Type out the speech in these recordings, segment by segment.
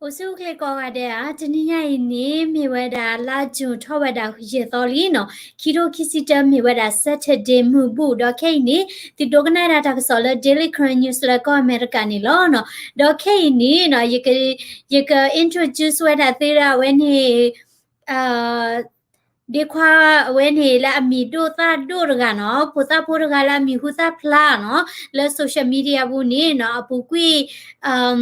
အိၣ်ဆူၣ်အိၣ်ချ့ကိးဂၤဒဲးဧါ, တနံၤညါအံၤန့ၣ် မ့ၢ်ဝဲဒၣ်လါ June ထီၣ်ဝဲဒၣ်ယဲၢ်သီလံနီၤ, ခံထိခံဆံတၢ မ့ၢ်ဝဲဒၣ် Saturday မုၢ်ဘူၣ်, ဒီးခဲအံၤန့ၣ် သုဒိကနၣ်ဒၣ်တၢ်ကစီၣ်လၢ Daily Karen News လၢကီၢ်အမဲရကၤန့ၣ်လီၤနီၤ. ဒီးခဲအံၤန့ၣ်နီၤ ယက ယက introduce ဝဲဒၣ်သုဒၣ်အဝဲန့ၣ် ဒ့ခွါအဝဲန့ၣ်လၢအမံၤဒိၣ်သၣ်ဒိၣ်တဂၤနီၤ, ဖိသၣ်ဖိတဂၤလၢအမံၤဟူသၣ်ဖျါနီၤ, လၢ social media ပူၤန့ၣ်နီၤ အပူၤကွံာ်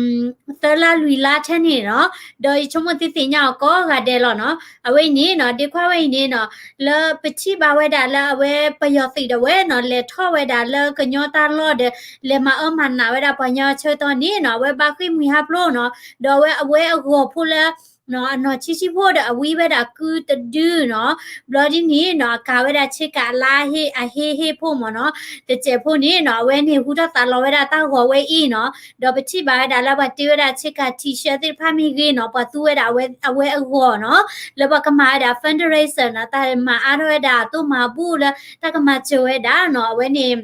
သၢလါလွံၢ်လါထဲန့ၣ်နီၤ, ဒီးယဆိကမိၣ်သုသ့ၣ်ညါအီၤကိးဂၤဒဲးလီၤနီၤ. အဝဲအံၤန့ၣ်နီၤ ဒ့ခွါဝဲအံၤန့ၣ်နီၤ လၢပထံၣ်ဘၣ်ဝဲဒၣ်လၢအဝဲပယီၤသုးဒၣ်ဝဲနီၤ လဲၤထီၣ်ဝဲဒၣ်လၢကညီတၢ်လီၢ်ဒီး လဲၤမၤအၢမၤနးဝဲဒၣ်ပှၤကညီဆၢကတီၢ်န့ၣ်နီၤ အဝဲဘၣ်ဃ့ၢ်မှံဟးဖျိးနီၤ, ဒီးအဝဲ အဝဲအဂီၤဖိလၢ အနီၢ်ဆံးဆံးဖိဒီးအဝံဝဲဒၣ်ကုတဒုနီၤ, ဘျီဒ်န့ၣ်နီၤ အကၤဝဲဒၣ်ဆ့ကၤအလါဟ့ၣ်အဟ့ၣ်ဟ့ၣ်ဖိမ့ၢ်နီၤ, တစဲးဖိန့ၣ်နီၤ အဝဲန့ၣ်ဟူထီၣ်သးလီၤဝဲဒၣ်တၢ်ဂီၤဝဲအံၤနီၤ, ဒီးပထံၣ်ဘၣ်ဝဲဒၣ်လၢပှၤတ့ဝဲဒၣ်ဆ့ကၤ T-shirt သ့ၣ်တဖၣ်မ့ၢ်ဂ့ၤနီၤ ပှၤသူဝဲဒၣ်အဝဲအဂီၤနီၤ, လၢပှၤကမၤဝဲဒၣ် fundraiser နီၤ တၢ်မၤအါထီၣ်ဝဲဒၣ်အသိၣ်မၤဘူၣ်လၢတၢ်ကမၤစၢၤဝဲဒၣ်နီၤ, အဝဲန့ၣ်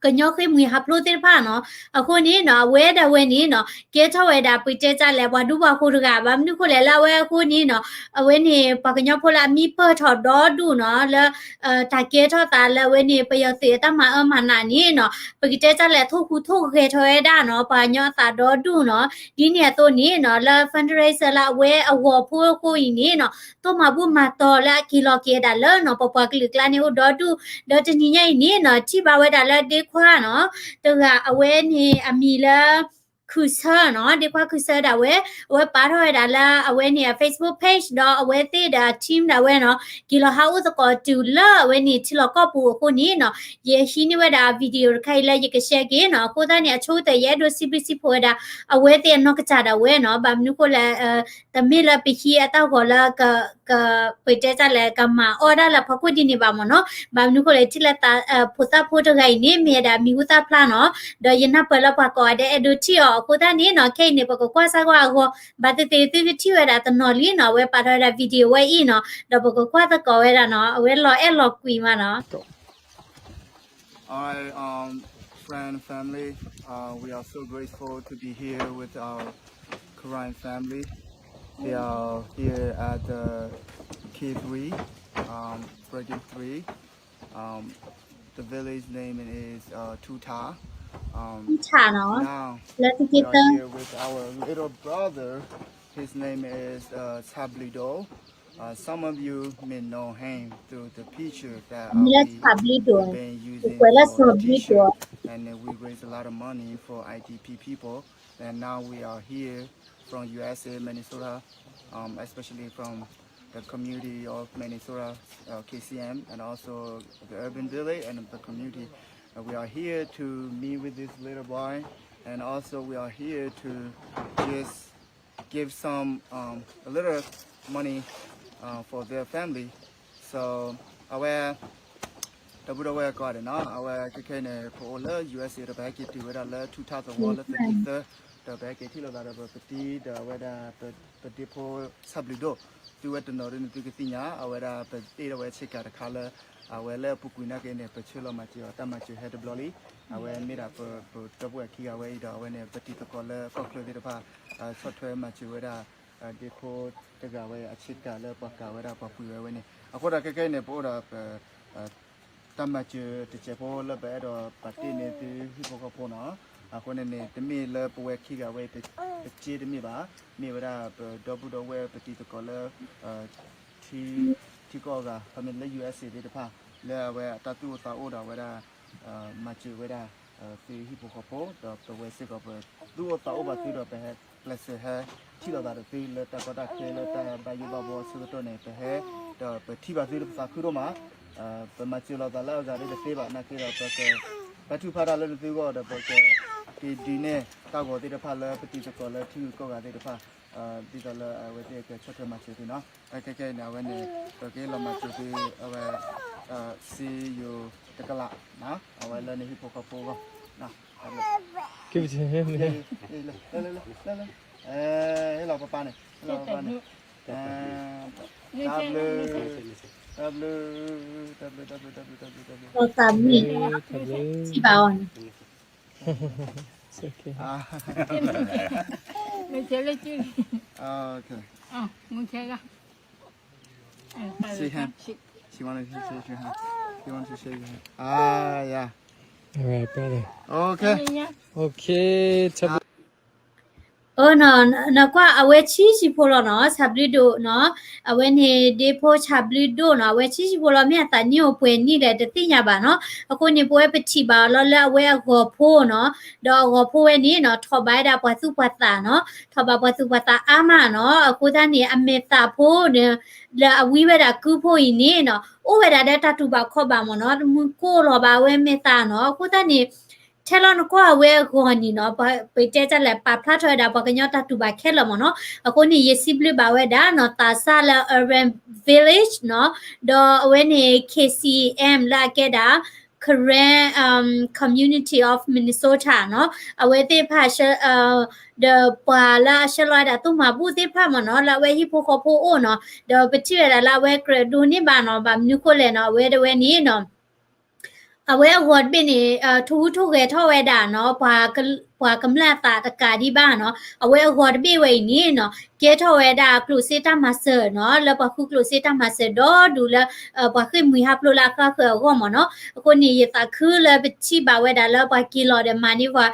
ကညီဃ့ၢ်မှံဟးဖျိးသ့ၣ်တဖၣ်နီၤ, အဃိန့ၣ်နီၤ အဝဲဒၣ်ဝဲန့ၣ်နီၤ ကဲထီၣ်ဝဲဒၣ်ပတဲတၢ်လဲၣ် ပှၤဒူပှၤဃိၤတဂၤ ဘၣ်မနုၤဃိလဲၣ်လၢအဝဲအဃိန့ၣ်နီၤ, အဝဲန့ၣ် ပှၤကညီဖိလၢအမံပၢၢ်ထီၣ်ဒီဒူၣ်နီၤ, လၢ တၢ်ကဲထီၣ်သးလၢအဝဲန့ၣ် ပယီၤသုးအတၢ်မၤအၢမၤနးန့ၣ်နီၤ, ပကတဲတၢ်လဲၣ် ထိၣ်ဟူးထိၣ်ဂဲၤထီၣ်ဝဲဒၣ်နီၤ ပှၤကညီအသးဒီဒူၣ်နီၤ, ဒ်န့ၣ်အသိးန့ၣ်နီၤ လၢ fundraiser လၢအဝဲအဂီၤဖိအဃိအံၤန့ၣ်နီၤ သိၣ်မၤဘူၣ်မၤတီၤလၢအက့ၤလီၤက့ၤဒၣ်လၢနီၤ ပပှၤကလုာ်ကျါန့ၣ်အိၣ်ဒီဒူၣ်, ဒီးတနံၤညါအံၤန့ၣ်နီၤ ထံၣ်ဘၣ်ဝဲဒၣ်လၢဒ့ခွါနီၤ တဂၤအဝဲန့ၣ်အမံၤလၢ ခုၣ်ဆၢနီၤ, ဒ့ခွါခုၣ်ဆၢဒၣ်ဝဲ အဝဲပာ်ထီၣ်ဝဲဒၣ်လၢအဝဲန့ၣ်အ Facebook page ဒီးအဝဲသ့ၣ်ဒီးအ team ဒၣ်ဝဲနီၤ က့ၤလီၤဟးအိၣ်သကိးတုၤလၢအဝဲန့ၣ်ထံလီၢ်ကီၢ်ပူၤအဃိန့ၣ်နီၤ, ယဟံးန့ၢ်ဝဲဒၣ် video တခါအံၤလၢယက share က့ၤနီၤ, အဃိသတးန့ၣ် အဆိကတၢၢ်ယအဲၣ်ဒိးစံးဘျုးစံးဖှိၣ်ဝဲဒၣ် အဝဲသ့ၣ်အနီၢ်ကစၢ်ဒၣ်ဝဲနီၤ, ဘၣ်မနုၤဃိလဲၣ် တမ့ၢ်လၢပဟံးအတၢ်ဂီၤလၢ ကပတဲတၢ်လဲၣ် ကမၤအီၣ်ဒၣ်လၢဖီခိၣ်ဒ်န့ၣ်ဘၣ်မ့ၢ်နီၤ, ဘၣ်မနုၤဃိလဲၣ် ထံၣ်လၢ ဖိသၣ်ဖိတဂၤအံၤန့ၣ် မ့ၢ်ဝဲဒၣ်မံၤဟူသၣ်ဖျါနီၤ, ဒီးယနၢ်ပၢၢ်လၢပှၤကိးဂၤဒဲးအဲၣ်ဒိးထံၣ်အီၤအဃိသတးန့ၣ်နီၤ, ခဲအံၤန့ၣ် ပကကွၢ်စ့ၢ်ကီးအဂီၢ်, ဘၣ်သ့ၣ်သ့ၣ်သုကထံၣ်ဝဲဒၣ်တနီၤလံနီၤ, အဝဲပာ်ထီၣ်ဝဲဒၣ် video ဝဲအံၤနီၤ, ဒီးပကကွၢ်သကိးဝဲဒၣ်နီၤ, အဝဲလီၤအဲၣ်လီၤကွံမးနီၤ. All right, um, friend, family, uh, we are so grateful to be here with our Karen family. They are here at the K three, um, Breaking Three. Um, the village name is uh, Tuta. Um, Tuta နီၤ, now လၢသုက့ we are here with our little brother. His name is uh, Tablido. Uh, some of you may know him through the picture that uh, we been using for the t-shirt, and uh, we raise a lot of money for I D P people. And now we are here from U S A, Minnesota, um, especially from the community of Minnesota, uh, K C M, and also the urban village and the community. Uh, we are here to meet with this little boy, and also we are here to just give some um, a little money uh, for their family. So အဝဲ ဒီပုၢ်ဒီဝဲၢ်ကိးဂၤဒဲးနီၤ, အဝဲခဲခဲအံၤန့ၣ် ပအိၣ်လၢ U S A ဒီးပဟဲက့ၤတုၤဝဲဒၣ်လၢ ထူထၣ်သဝီလၢသက့သၢ, ဒီးပဟဲက့ၤထံၣ်လိာ်သးဒီးပတံၤဒီးအဝဲဒၣ် ပဒ့ဖိ ဆၣ်ဘျုးဒိၣ်, သုဝဲတနီၤဒ်န့ၣ်သုကသ့ၣ်ညါ, အဝဲဒၣ်ပတ့ထီၣ်ဝဲဆ့ကၤတခါလၢ အဝဲလၢအပူၤကွံာ်နာ်က့န့ၣ် ပဆှၢလီၤမၤစၢၤအီၤ တၢ်မၤစၢၤဟဲတဘျီလံ, အဝဲမ့ၢ်ဒၣ်ပ ပဒီပုၢ်ဝဲၢ်ခံဂၤဝဲအံၤဒီး အဝဲန့ၣ် ပတံၤသကိးလၢကီၢ်ချၢသ့ၣ်တဖၣ် ဆီၣ်ထွဲမၤစၢၤဝဲဒၣ် ဒ့ဖိတဂၤဝဲအဆ့ကၤလၢပှၤကၤဝဲဒၣ်ပှၤပှ့ၤဝဲဝဲန့ၣ်, အဃိဒီးခဲခဲအံၤန့ၣ် ပအိၣ်ဒီးပ တၢ်မၤစၢၤတစဲးဖိလၢပအဲၣ်ဒိးပာ်တ့ၢ်န့ၢ်သုဟံၣ်ဖိဃီဖိနီၤ, အဃိန့ၣ်န့ၣ် တမ့ၢ်လၢပဝဲခံဂၤဝဲ တက့တမ့ၢ်ဘၣ်, မ့ၢ်ဝဲဒၣ်ပဒီပုၢ်ဒီဝဲၢ်ပတံၤသကိးလၢ ထံ ထံကီၢ်အဂၤ ခီမ့ၢ်လၢ U S A သ့ၣ်တဖၣ် လၢအဝဲအတၢ်သူၣ်အိၣ်သးအိၣ်ဒီးအဝဲဒၣ် မၤစၢၤဝဲဒၣ် သုဟံၣ်ဖိဃီဖိ ဒီးပဝဲစ့ၢ်ကီး ပသူၣ်အိၣ်သးအိၣ်ဘၣ်သုဒီး ပဟဲကျဲးစၢးဟဲထံၣ်လိာ်သးဒီးသုလၢတၢ်ကီတၢ်ခဲလၢတၢ်ဘၣ်ယိၣ်ဘၣ်ဘှီဆၢကတီၢ်န့ၣ် ပဟဲ ဒီးပထံၣ်ဘၣ်သုလၢပသးခုဒိၣ်မး, ပမၤစၢၤလိာ်သးလၢအဂၤဒ်တသ့ဘၣ် နာ်က့ဒီး ပက ပာ်ထုကဖၣ်တၢ်လၢနသုဂီၢ်ဒီး ပကက့ၤဒုးနဲၣ်တၢ်ဂီၤသ့ၣ်တဖၣ်လၢပတံၤသကိးလၢထံဂုၤကီၢ်ဂၤသ့ၣ်တဖၣ် ဒ်သိးလၢအဝဲသ့ၣ်ကဆီၣ်ထွဲမၤစၢၤသုနီၤ, ခဲခဲအံၤန့ၣ် အဝဲန့ၣ် ပကဟ့ၣ်လီၤမၤစၢၤသု အဝဲ စ့ယိၤတကလး အဝဲလၢနဟံၣ်ဖိဃီဖိအဂီၢ်, ဟ့ၣ်လီၤပပၢ်န့ၣ် ဟ့ၣ်လီၤပပၢ်န့ၣ်, တၢ်ဘျုး တၢ်ဘျုး တၢ်ဘျုး တၢ်ဘျုး တၢ်ဘျုး တၢ်ဘျုး တၢ်ဘျုး တၢ်ဘျုး ထံၣ်ဘၣ်အီၤန့ၣ် It's okay. Okay. She want to shake your hand. She want to shake your hand. Ah, yeah. All right, brother. Okay. Okay. အၢနီၤ, နကွၢ်အဝဲဆံးဆံးဖိလီၤနီၤ, ဆၣ်ဘျုးဒိၣ်နီၤ, အဝဲန့ၣ်ဒ့ဖိဆၣ်ဘျုးဒိၣ်နီၤ, အဝဲဆံးဆံးဖိလီၤ, မ့ၢ်အသးနံၣ်အိၣ်ပှဲၤနံၣ်လဲၣ်တသ့ၣ်ညါဘၣ်နီၤ. အဃိန့ၣ် ပဝဲပထံၣ်ဘၣ်အီၤလီၤလၢအဝဲအဂီၤဖိနီၤ, ဒီးအဂီၤဖိဝဲန့ၣ်နီၤ ထီၣ်ဘၣ်ဝဲဒၣ်ပှၤသူၣ်ပှၤသးနီၤ, ထီၣ်ဘၣ်ပှၤသူၣ်ပှၤသးအါမးနီၤ. အဃိသတးန့ၣ် အမဲာ်သၣ်ဖိန့ၣ် လၢအဝံဝဲဒၣ်ကုဖိအံၤန့ၣ်နီၤ အိၣ်ဝဲဒၣ်ဒီးတၢ်တူၢ်ဘၣ်ခီၣ်ဘၣ်မ့ၢ်နီၤ, မုၢ်ကိၢ်လီၤဘၣ်အဝဲမဲာ်သၣ်နီၤ. အဃိသတးန့ၣ် ထဲလီၤနကွၢ်အဝဲအဂီၤန့ၣ်နီၤ, ပတဲတၢ်လဲၣ် ပာ်ဖျါထီၣ်ဝဲဒၣ်ပှၤကညီတၢ်တူၢ်ဘၣ်ခဲလၢာ်မ့ၢ်နီၤ. အဃိန့ၣ် ယစံးဘျုးဘၣ်ဝဲဒၣ်နီၤ သးစၢ်လၢ Urban Village နီၤ, ဒီးအဝဲန့ၣ် K C M လၢအကဲဒၣ် Karen Community of Minnesota နီၤ, အဝဲသ့ၣ်တဖၣ် ဒီးပှၤလၢအဆှၢလီၤဝဲဒၣ်သိၣ်မၤဘူၣ်သ့ၣ်တဖၣ်မ့ၢ်နီၤ, လၢအဝဲဟံၣ်ဖိဃီဖိအအိၣ်နီၤ, ဒီးပထံၣ်ဝဲဒၣ်လၢအဝဲကြၢးဒိးန့ၢ်ဘၣ်နီၤ, ဘၣ်မနုၤဃိလဲၣ်နီၤ, အဝဲတဝဲန့ၣ်နီၤ အဝဲအဂီၤတဘ့ၣ်န့ၣ် ထိၣ်ဟူးထိၣ်ဂဲၤထီၣ်ဝဲဒၣ်နီၤ, ပှၤကမျၢၢ်အသးတကးဒံးဘၣ်နီၤ. အဝဲအဂီၤတဘ့ၣ်ဝဲအံၤန့ၣ်နီၤ ကဲထီၣ်ဝဲဒၣ်ကျိၣ်စ့တၢ်မၤစၢၤနီၤ, လၢပှၤဃုကျိၣ်စ့တၢ်မၤစၢၤဒီဒူၣ်လၢ ပှၤဃ့ၢ်မှံဟးဖျိးလၢအဃၣ်ဃၢၤအဂီၢ်မ့ၢ်နီၤ. အဃိန့ၣ် ယသးခုလၢပထံၣ်ဘၣ်ဝဲဒၣ်လၢပှၤက့ၤလီၤဒီးမၤန့ၢ်ပှၤ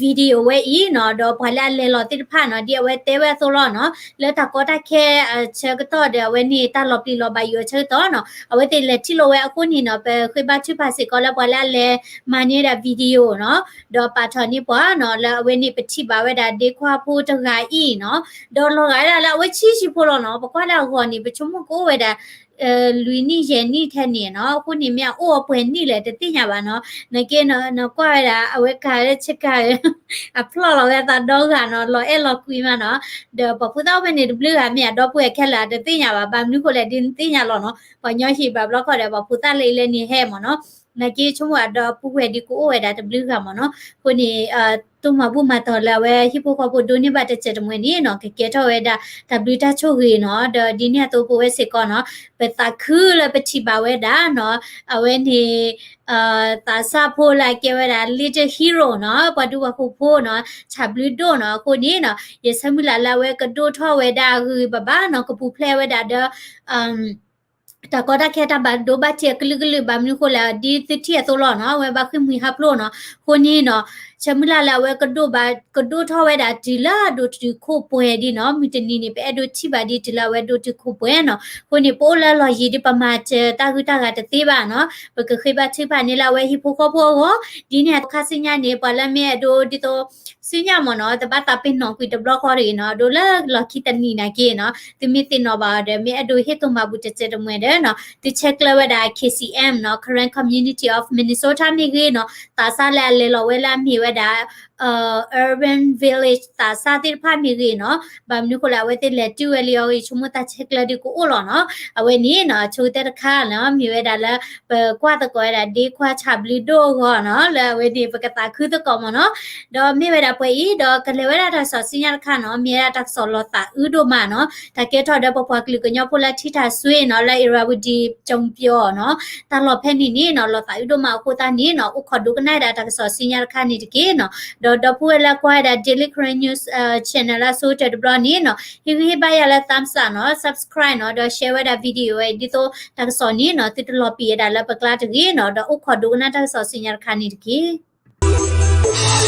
video ဝဲအံၤနီၤ, ဒီးပှၤလၢအလဲၤလီၤသ့ၣ်တဖၣ်နီၤ, ဒ်အဝဲတဲဝဲအသိးလီၤနီၤ, လၢတၢ်ကီတၢ်ခဲအဆၢကတီၢ်ဒီး အဝဲန့ၣ်တၢ်လီၤပျံၤလီၤဘၣ်ယိၣ်အဆၢကတီၢ်နီၤ, အဝဲသ့ၣ်လဲၤထံၣ်လိာ်ဝဲအဃိန့ၣ်နီၤ, ပဃ့ဘါထုကဖၣ်စ့ၢ်ကီးလၢပှၤလၢအလဲၤမၤန့ၢ်ဝဲဒၣ် video နီၤ, ဒီးပာ်ထီၣ်န့ၢ်ပှၤနီၤ, လၢအဝဲန့ၣ်ပထံၣ်ဘၣ်ဝဲဒၣ်ဒ့ခွါဖိတဂၤအံၤနီၤ, ဒီးလီၤဂာ်ဝဲဒၣ်လၢအဝဲဆံးဆံးဖိလီၤနီၤ, ပကွၢ်လၢအဂီၤန့ၣ် ပဆိကမိၣ်ကအိၣ်ဝဲဒၣ် လွံၢ်နံၣ်ယဲၢ်နံၣ်ထဲန့ၣ်နီၤ, အဃိန့ၣ်မ့ၢ်အအိၣ်အပှဲၤနံၣ်လဲၣ်တသ့ၣ်ညါဘၣ်နီၤ, နက့နကွၢ်ဝဲဒၣ် အဝဲကၤလၢဆ့ကၤ အဖျီၣ်လီၤဝဲအသးဒီဂၤနီၤ, လီၤအဲၣ်လီၤကွံမးနီၤ, ဒီးပှၤဖိသၣ်အိၣ်ဖဲန့ၣ်တဘျုးဂၤမ့ၢ်အဒီပုၢ်ဝဲၢ်ခဲလၢာ်တသ့ၣ်ညါဘၣ်, ဘၣ်မနုၤဃိလဲၣ်ဒ်နသ့ၣ်ညါလီၤနီၤ, ပှၤကညီဟံၣ်ဘၣ်ဘျီခီဒီး ပှၤဖိသၣ်လၢအံၤလၢန့ၣ်ဟဲမ့ၢ်နီၤ, နက့ဆိကမိၣ်အဒီပုၢ်ဝဲၢ်ဒ်ကအိၣ်ဝဲဒၣ်တဘျုးဂၤမ့ၢ်နီၤ, အဃိန့ၣ် သိၣ်မၤဘူၣ်မၤတီၤလၢအဝဲဟံၣ်ဖိဃီဖိဒိးန့ၢ်ဘၣ်တစဲးတမှဲၤန့ၣ်နီၤ, ကကဲထီၣ်ဝဲဒၣ်တၢ်ဘျုးတၢ်ဆိၣ်ဂ့ၤနီၤ, ဒီးဒ်န့ၣ်အသိးပဝဲစ့ၢ်ကီးနီၤ, ပသးခုလၢပထံၣ်ဘၣ်ဝဲဒၣ်နီၤ, အဝဲန့ၣ် သးစၢ်ဖိလၢအကဲဝဲဒၣ် Little Hero နီၤ, ပှၤဒူပှၤဃိၤဖိနီၤ, ဆၣ်ဘျုးဒိၣ်နီၤ, အဃိန့ၣ်နီၤ, ယဆၢမုၢ်လၢ်လၢအဝဲကဒိၣ်ထီၣ်ဝဲဒၣ်ဂ့ၤဂ့ၤဘၣ်ဘၣ်နီၤ, ကပူၤဖျဲးဝဲဒၣ်ဒီး တၢ်ကီတၢ်ခဲတၢ်ဘၣ်ဒိဘၣ်ထံးအကလုာ်ကလုာ်, ဘၣ်မနုၤဃိလဲၣ် ဒ်သုထံၣ်အသိးလီၤနီၤ, အဝဲဘၣ်ဃ့ၢ်မှံဟးဖျိးနီၤ, အဃိန့ၣ်နီၤ, ဆၢမုၢ်လၢ်လၢအဝဲကဒိၣ်ဘၣ် ကဒိၣ်ထီၣ်ဝဲဒၣ်တုၤလၢအဒိၣ်တုာ်ခိၣ်ပှဲၤဒ်နီၤ, မုၢ်တနံၤန့ၣ် ပအဲၣ်ဒိးထံၣ်ဘၣ်ဒ်တုၤလၢအဝဲဒိၣ်တုာ်ခိၣ်ပှဲၤနီၤ, အဃိန့ၣ် ပအိၣ်လၢလီၢ်ယံၤဒ်ပမၤစၢၤတၢ်ဂုၤတၢ်ဂၤတသ့ဘၣ်နီၤ, ပကဃ့ဘါထုကဖၣ်န့ၢ်လၢအဝဲဟံၣ်ဖိဃီဖိအဂီၢ်, ဒ်န့ၣ်အခါဆူညါန့ၣ် ပှၤလၢမ့ၢ်အဲၣ်ဒိးဒ်သိး ဆူညါမ့ၢ်နီၤ, တဘၣ်သးပ့ၤနီၣ်ကွံာ်တဘျီဃီတဂ့ၤနီၤ, ဒိးလၢလီၢ်ခံတနံၤနာ်က့နီၤ, သုမ့ၢ်သ့ၣ်နီၣ်ဘၣ်အီၤဒီး မ့ၢ်အဲၣ်ဒိးဟ့ၣ်သိၣ်မၤဘူၣ်တစဲးတမှဲၤဒီးနီၤ, သုဆဲးကျၢဝဲဒၣ် K C M နီၤ, Karen Community of Minnesota မ့ၢ်ဂ့ၤနီၤ, သးစၢ်လၢအလဲၤလီၤဝဲလၢအမ့ၢ်ဝဲဒၣ် Urban Village သးစၢ်သ့ၣ်တဖၣ်မ့ၢ်ဂ့ၤနီၤ, ဘၣ်မနုၤဃိလၢအဝဲသ့ၣ်လဲၤတုၤဝဲလံအီၤဂ့ၤ ဆိကမိၣ်တၢ်ဆဲးကျၢဒုးကအိၣ်လီၤနီၤ, အဝဲန့ၣ်နီၤ, ဆိကတၢၢ်တခါနီၤ, မ့ၢ်ဝဲဒၣ်လၢ ပကွၢ်သကိးဝဲဒၣ်ဒ့ခွါဆၣ်ဘျုးဒိၣ်အဂီၢ်နီၤ, လၢအဝဲန့ၣ် ပကသးခုသကိးမ့ၢ်နီၤ, ဒီးမ့ၢ်ဝဲဒၣ်ပှဲၤအံၤ ဒီးကလဲၤဝဲဒၣ်တၢ်ကစီၣ်ဆူညါတခါနီၤ, မ့ၢ်ဝဲဒၣ်တၢ်ကစီၣ်လီၤသးအုးဒိၣ်မးနီၤ, တၢ်ကဲထီၣ်ဒီးပပှၤကလုာ်ကညီဖိလၢထံထၣ်စွ့နီၤ, လၢ Irrawaddy ကၠိပၠီနီၤ, တၢ်လီၢ်ဖဲန့ၣ်န့ၣ်နီၤ, လီၤသးအုးဒိၣ်မးအဃိသတးန့ၣ်နီၤ, အိၣ်ခိးဒိကနၣ်ဝဲဒၣ်တၢ်ကစီၣ်ဆူညါတခါန့ၣ်တက့ၢ်နီၤ, ဒီးဒီပုၢ်ဝဲၢ်လၢကွၢ်ဝဲဒၣ် Daily Karen News Channel လၢအဆိကတၢၢ်တဘျီန့ၣ်နီၤ, ဟ့ၣ်ဂံၢ်ဟ့ၣ်ဘါယၤလၢ thumbs up နီၤ, subscribe နီၤ, ဒီး share ဝဲဒၣ် video ဝဲ ဒ်သိးတၢ်ကစီၣ်န့ၣ်နီၤ, သုတလီၤပံာ်ဝဲဒၣ်လၢပကျါတဂ့ၤနီၤ, ဒီးအိၣ်ခိးဒိကနၣ်တၢ်ကစီၣ်ဆူညါတခါန့ၣ်တက့ၢ်.